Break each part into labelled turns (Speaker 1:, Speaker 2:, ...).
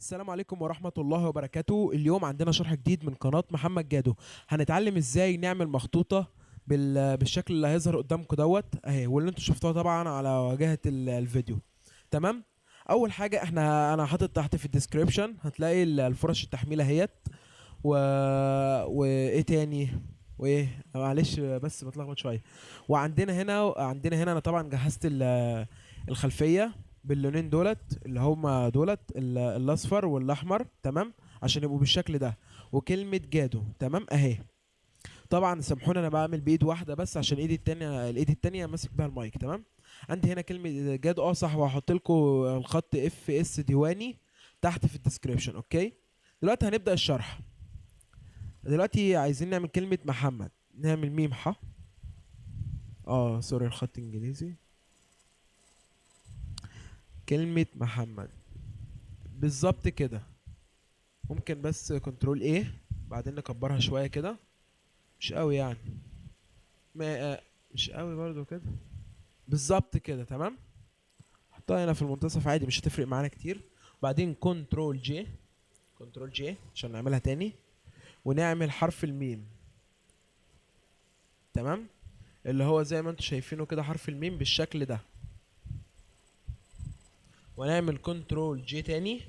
Speaker 1: السلام عليكم ورحمة الله وبركاته. اليوم عندنا شرح جديد من قناة محمد جادو. هنتعلم ازاي نعمل مخطوطة بالشكل اللي هيظهر قدامكم دوت اهي، واللي انتوا شفتوها طبعا على واجهة الفيديو. تمام. اول حاجة انا حاطط تحت في ال description هتلاقي الفرش التحميل اهيت وايه تاني وايه، معلش بس بتلخبط شوية. وعندنا هنا انا طبعا جهزت الخلفية باللونين دولت اللي هما دولت الاصفر والاحمر، تمام، عشان يبقوا بالشكل ده، وكلمة جادو، تمام اهي. طبعا سامحوني انا بعمل بايد واحدة بس عشان الايد التانية ماسك بيها المايك، تمام. عندي هنا كلمة جادو، صح، وهحط لكم الخط اف اس ديواني تحت في ال description. okay، دلوقتي هنبدأ الشرح. دلوقتي عايزين نعمل كلمة محمد، نعمل ميم ح، sorry الخط انجليزي، كلمة محمد بالظبط كده. ممكن بس control A بعدين نكبرها شوية كده، مش قوي يعني، ما مش قوي برضو كده، بالظبط كده، تمام. حطها هنا في المنتصف عادي، مش هتفرق معانا كتير. بعدين control J، control J عشان نعملها تاني، ونعمل حرف الميم، تمام، اللي هو زي ما انتم شايفينه كده حرف الميم بالشكل ده. ونعمل control J تاني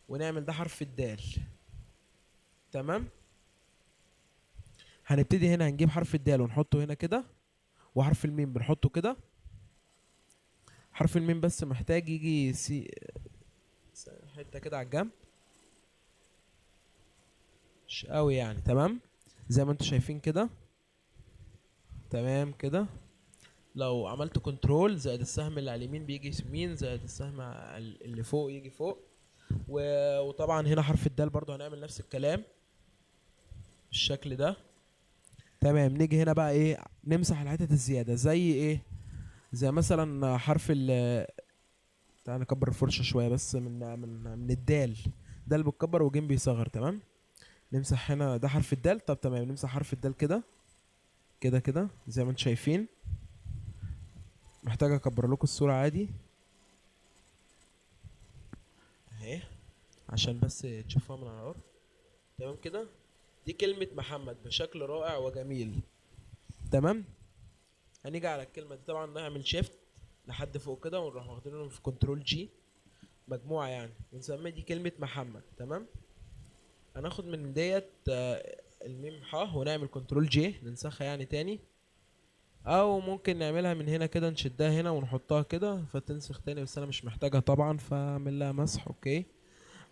Speaker 1: ونعمل ده حرف الدال، تمام. هنبتدي هنا هنجيب حرف الدال ونحطه هنا كده، وحرف الميم بنحطه كده. حرف الميم بس محتاج يجي سي حتة كده على الجنب، مش قوي يعني، تمام، زي ما انتم شايفين كده، تمام كده. لو عملت control زائد السهم اللي على اليمين بيجي يمين، زائد السهم اللي فوق يجي فوق. وطبعا هنا حرف الدال برضو هنعمل نفس الكلام بالشكل ده، تمام. نيجي هنا بقى ايه، نمسح الحتت الزيادة زي ايه، زي مثلا حرف ال، تعال نكبر الفرشة شوية بس من الدال، دال بتكبر وجيم بيصغر، تمام. نمسح هنا ده حرف الدال، طب تمام، نمسح حرف الدال كده كده كده زي ما انتم شايفين. محتاج اكبر لكم الصورة عادي اهي عشان بس تشوفوها من على الارض، تمام كده. دي كلمة محمد بشكل رائع وجميل، تمام. هنيجي على الكلمة دي طبعا نعمل shift لحد فوق كده ونروح واخدينهم في control G مجموعة يعني، ونسمي دي كلمة محمد، تمام. هناخد من ديت، الميم ح ونعمل control J ننسخها يعني تاني، او ممكن نعملها من هنا كده نشدها هنا ونحطها كده فتنسخ تاني، بس انا مش محتاجها طبعا فاعمل لها مسح. okay،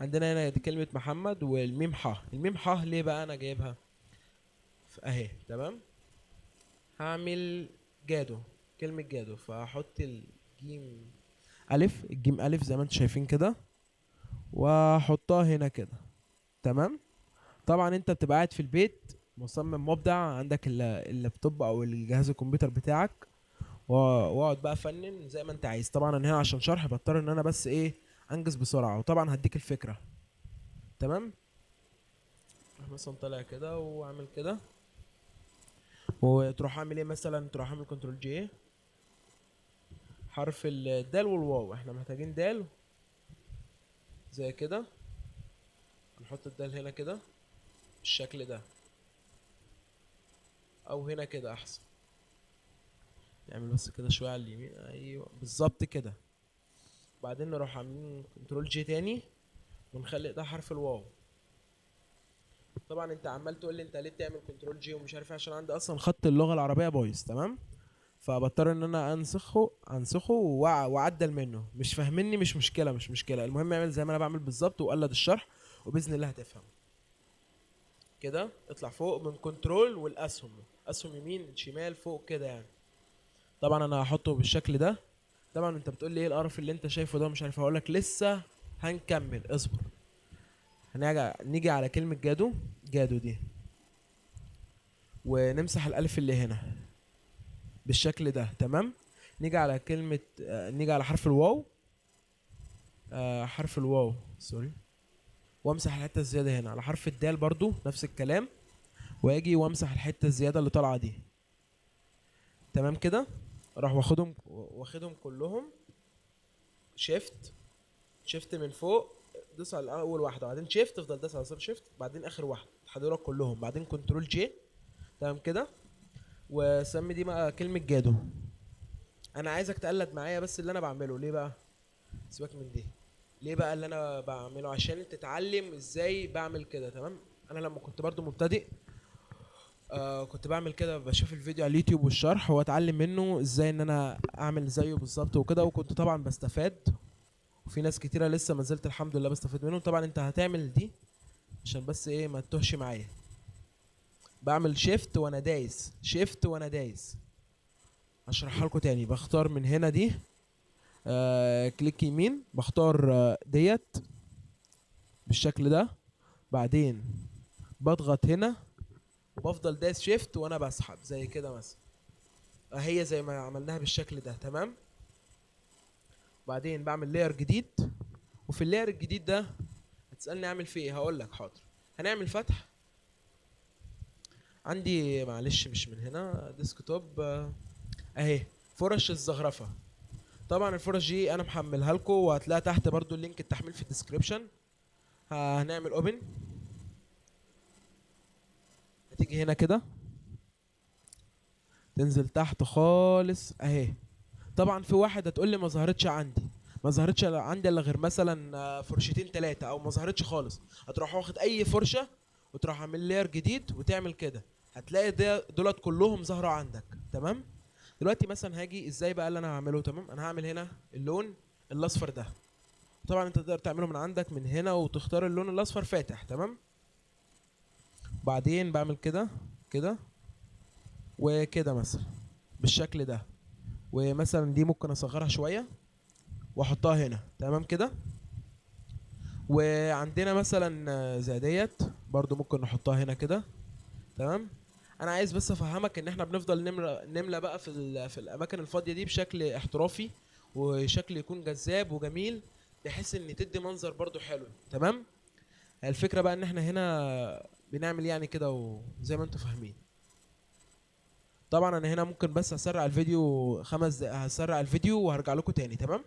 Speaker 1: عندنا هنا دي كلمة محمد والميم ح. الميم ح ليه بقى انا جايبها؟ اهي، تمام. هعمل جادو، كلمة جادو، فهحط الجيم الف، الجيم الف زي ما انتم شايفين كده، واحطها هنا كده، تمام. طبعا انت بتبقى قاعد في البيت مصمم مبدع، عندك اللابتوب او الجهاز الكمبيوتر بتاعك، واقعد بقى فنن زي ما انت عايز. طبعا انا هنا عشان شرح بضطر ان انا بس ايه انجز بسرعة، وطبعا هديك الفكرة، تمام. روح مثلا طالع كده واعمل كده، وتروح عامل ايه مثلا، تروح عامل control J حرف الدال والواو، احنا محتاجين دال زي كده، نحط الدال هنا كده بالشكل ده، او هنا كده احسن، نعمل بس كده شوية على اليمين، ايوه بالظبط كده. بعدين نروح عاملين control J تاني ونخلي ده حرف الواو. طبعا انت عمال تقول لي انت ليه بتعمل control J ومش عارف ايه، عشان عندي اصلا خط اللغة العربية بايظ، تمام، فبضطر ان انا انسخه واعدل منه. مش فاهميني؟ مش مشكلة، مش مشكلة، المهم اعمل زي ما انا بعمل بالظبط وقلد الشرح وباذن الله هتفهم. كده اطلع فوق من control والاسهم، اسهم يمين شمال فوق كده يعني. طبعا انا هحطه بالشكل ده. طبعا انت بتقول لي ايه القرف اللي انت شايفه ده مش عارف، هقول لك لسه هنكمل، اصبر. نيجي على كلمة جادو، جادو دي، ونمسح الالف اللي هنا بالشكل ده، تمام. نيجي على كلمة، نيجي على حرف الواو، حرف الواو سوري، وامسح الحتة الزيادة هنا. على حرف الدال برضو نفس الكلام، واجي وامسح الحتة الزيادة اللي طالعة دي، تمام كده. راح واخدهم كلهم شيفت من فوق دوس على اول واحدة، بعدين shift، تفضل داس على زر shift، بعدين اخر واحدة تحددوا كلهم، بعدين control J. تمام كده. وسمي دي بقى كلمة جادو. انا عايزك تقلد معايا بس اللي انا بعمله. ليه بقى؟ سيبك من دي. ليه بقى اللي انا بعمله؟ عشان تتعلم ازاي بعمل كده. تمام. انا لما كنت برضو مبتدئ كنت بعمل كده، بشوف الفيديو على اليوتيوب والشرح واتعلم منه ازاي ان انا اعمل زيه بالظبط وكده، وكنت طبعا بستفاد، وفي ناس كتيرة لسه ما زلت الحمد لله بستفاد منهم. طبعا انت هتعمل دي عشان بس ايه ما تتوهش معايا. بعمل shift وانا دايس، shift وانا دايس. هشرحها لكم تاني. بختار من هنا دي، click يمين، بختار ديت بالشكل ده، بعدين بضغط هنا وبفضل دايس shift وانا بسحب زي كده مثلا، اهي زي ما عملناها بالشكل ده. تمام. بعدين بعمل layer جديد، وفي ال layer الجديد ده هتسألني اعمل فيه ايه، هقول لك حاضر. هنعمل فتح عندي، معلش مش من هنا، desktop، اهي فرش الزخرفة. طبعا الفرش دي انا محملها لكم، وهتلاقي تحت برضو ال link التحميل في ال description. هنعمل open، هتيجي هنا كده تنزل تحت خالص اهي. طبعا في واحد هتقول لي ما ظهرتش عندي، ما ظهرتش عندي الا غير مثلا فرشتين ثلاثة، او ما ظهرتش خالص. هتروح واخد اي فرشه وتروح عامل layer جديد وتعمل كده، هتلاقي دولت كلهم ظهروا عندك. تمام. دلوقتي مثلا هاجي ازاي بقى اللي انا هعمله. تمام. انا هعمل هنا اللون الاصفر ده، طبعا انت تقدر تعمله من عندك من هنا وتختار اللون الاصفر فاتح. تمام. بعدين بعمل كده كده وكده مثلا بالشكل ده، ومثلا دي ممكن اصغرها شوية واحطها هنا. تمام كده. وعندنا مثلا زي ديت برضو ممكن نحطها هنا كده. تمام. انا عايز بس افهمك ان احنا بنفضل نملى بقى في الاماكن الفاضيه دي بشكل احترافي وشكل يكون جذاب وجميل، بحيث ان تدي منظر برضو حلو. تمام. الفكرة بقى ان احنا هنا بنعمل يعني كده وزي ما انتم فاهمين. طبعا انا هنا ممكن بس اسرع الفيديو 5 دقايق، هسرع الفيديو وهرجع لكم تاني. تمام.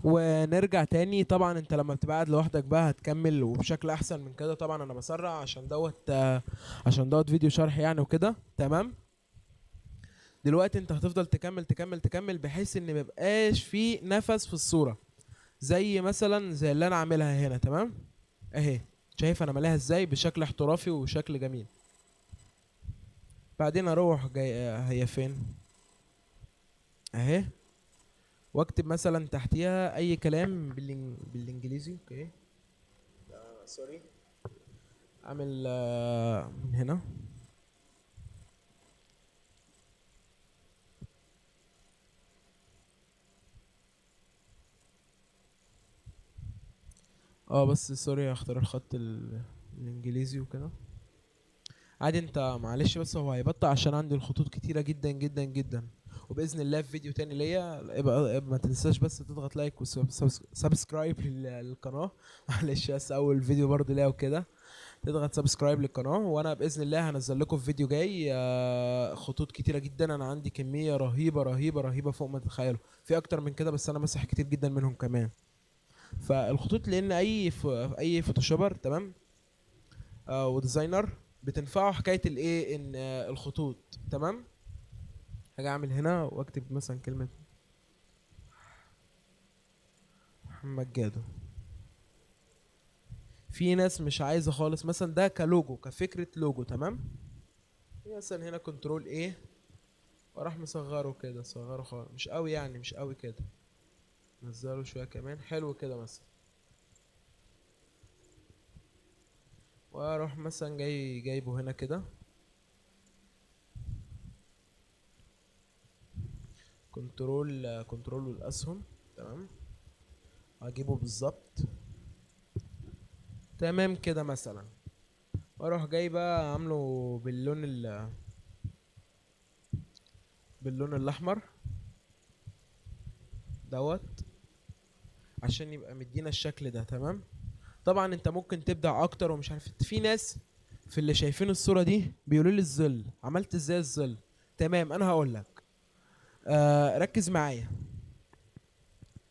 Speaker 1: ونرجع تاني. طبعا انت لما بتبقى قاعد لوحدك بقى هتكمل وبشكل احسن من كده. طبعا انا بسرع عشان دوت فيديو شرح يعني وكده. تمام. دلوقتي انت هتفضل تكمل تكمل تكمل بحيث ان ميبقاش في نفس في الصورة، زي مثلا زي اللي انا عاملها هنا. تمام. اهي شايف انا ملاها ازاي بشكل احترافي وشكل جميل. بعدين اروح جاي هي فين اهي، واكتب مثلا تحتيها اي كلام بالانجليزي. okay sorry، اعمل من هنا بس sorry هختار الخط الانجليزي وكده عادي. انت معلش بس هو هيبطأ عشان عندي الخطوط كتيرة جدا جدا جدا. وباذن الله في فيديو تاني ليا ابقى ما تنساش بس تضغط like و subscribe للقناة. معلش بس اول فيديو برضو ليا وكده، تضغط subscribe للقناة، وانا باذن الله هنزل لكم في فيديو جاي خطوط كتيرة جدا. انا عندي كمية رهيبة رهيبة رهيبة فوق ما تتخيلوا، في اكتر من كده بس انا مسح كتير جدا منهم كمان. فالخطوط لان اي photoshopper تمام و designer بتنفعه حكاية الايه، ان الخطوط. تمام، هاجي اعمل هنا واكتب مثلا كلمة محمد جادو. في ناس مش عايزه خالص مثلا ده كلوجو، كفكرة لوجو. تمام، مثلا هنا control A واروح مصغرة كده، صغره خالص، مش قوي يعني، مش قوي كده، نزله شوية كمان، حلو كده مثلا. واروح مثلا جاي جايبه هنا كده، control والاسهم. تمام، اجيبه بالظبط تمام كده مثلا. واروح جاي بقى عامله باللون الاحمر دوت عشان يبقى مدينا الشكل ده. تمام، طبعا انت ممكن تبدع اكتر ومش عارف. في ناس في اللي شايفين الصورة دي بيقولوا لي الظل، عملت ازاي الظل؟ تمام، انا هقول لك، ركز معايا.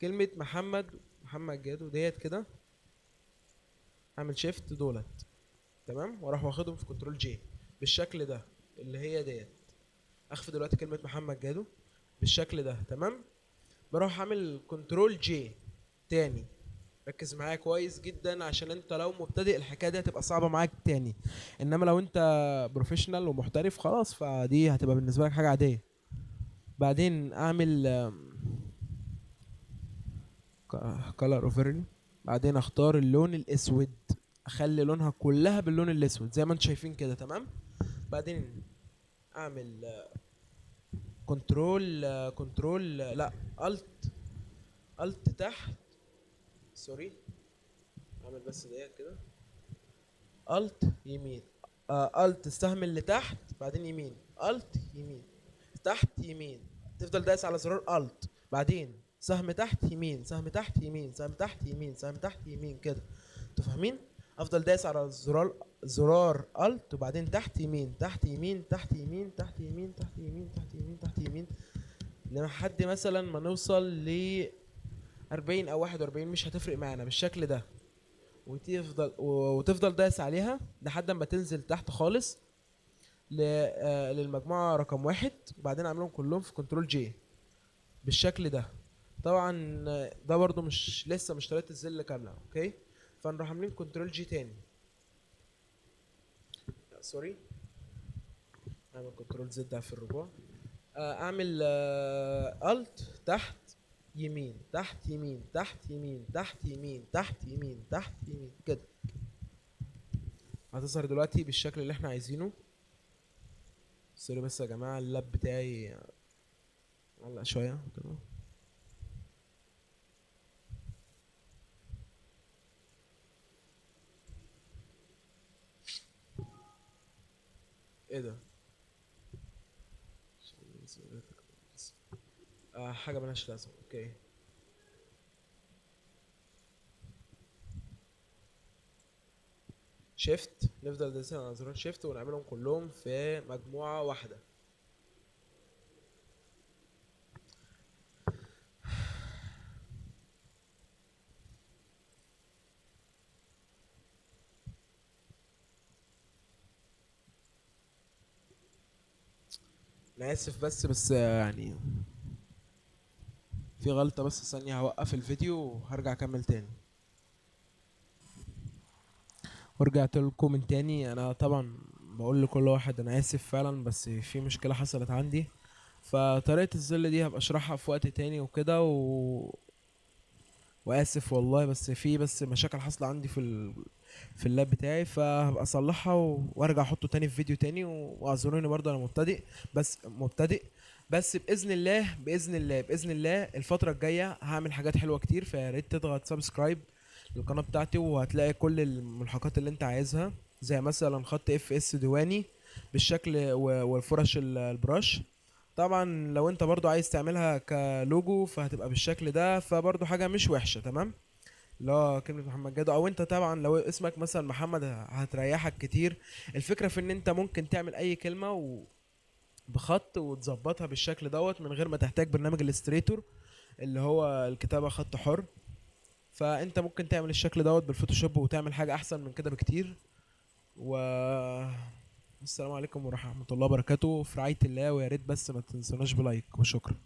Speaker 1: كلمة محمد جادو ديت كده، اعمل shift دولت. تمام، واروح واخدهم في control J بالشكل ده اللي هي ديت. اخفي دلوقتي كلمة محمد جادو بالشكل ده. تمام، بروح اعمل control J تاني. ركز معايا كويس جدا عشان انت لو مبتدئ الحكاية دي هتبقى صعبة معاك تاني، انما لو انت professional ومحترف خلاص فدي هتبقى بالنسبة لك حاجة عادية. بعدين اعمل color overlay، بعدين اختار اللون الاسود، اخلي لونها كلها باللون الاسود زي ما انتم شايفين كده. تمام، بعدين اعمل control، لا alt، alt تحت، sorry، اعمل بس دقيقة كده، alt يمين، alt السهم اللي تحت بعدين يمين، alt يمين تحت يمين، تفضل دايس على زرار alt بعدين سهم تحت يمين، سهم تحت يمين، سهم تحت يمين، سهم تحت يمين كده، انتوا فاهمين؟ افضل دايس على زرار alt وبعدين تحت يمين، تحت يمين، تحت يمين، تحت يمين، تحت يمين، تحت يمين، تحت يمين، لحد مثلا ما نوصل ل 40 او 41، مش هتفرق معانا بالشكل ده. وتفضل دايس عليها لحد ما تنزل تحت خالص للمجموعة رقم 1، وبعدين اعملهم كلهم في control J بالشكل ده. طبعا ده برضو مش لسه مش طريقة الظل كاملة، okay؟ فنروح عاملين control J تاني، لا sorry، اعمل control Z في الرجوع، اعمل alt تحت يمين، تحت يمين، تحت يمين، تحت يمين، تحت يمين، تحت يمين كده. هتظهر دلوقتي بالشكل اللي احنا عايزينه. sorry بس يا جماعة اللاب بتاعي علق شوية كده. ايه ده؟ حاجة ملهاش لازمة. okay، shift، نفضل دايسين على زرار shift ونعملهم كلهم في مجموعة واحدة. انا اسف بس في غلطة، بس ثانية هوقف الفيديو وهرجع اكمل تاني. ورجعت لكم من تاني. انا طبعا بقول لكل واحد انا اسف فعلا، بس في مشكلة حصلت عندي، فطريقة الظل دي هبقى اشرحها في وقت تاني وكده، واسف والله، بس في مشاكل حاصلة عندي في اللاب بتاعي، فهبقى اصلحها وارجع احطه تاني في فيديو تاني، واعذروني برضه انا مبتدئ، بس مبتدئ، بس باذن الله، باذن الله، باذن الله الفترة الجاية هعمل حاجات حلوة كتير. فيا ريت تضغط subscribe للقناة بتاعتي، وهتلاقي كل الملحقات اللي انت عايزها، زي مثلا خط FS ديواني بالشكل والفرش ال brush. طبعا لو انت برضو عايز تعملها كلوجو فهتبقى بالشكل ده، فبرضو حاجة مش وحشة، تمام؟ اللي هو كلمة محمد جادو، او انت طبعا لو اسمك مثلا محمد هتريحك كتير. الفكرة في ان انت ممكن تعمل اي كلمة بخط وتظبطها بالشكل دوت من غير ما تحتاج برنامج Illustrator اللي هو الكتابة خط حر. فانت ممكن تعمل الشكل دوت بال Photoshop وتعمل حاجة احسن من كده بكتير. و السلام عليكم ورحمة الله وبركاته، في رعاية الله، ويا ريت بس ما تنسوناش ب like، وشكرا.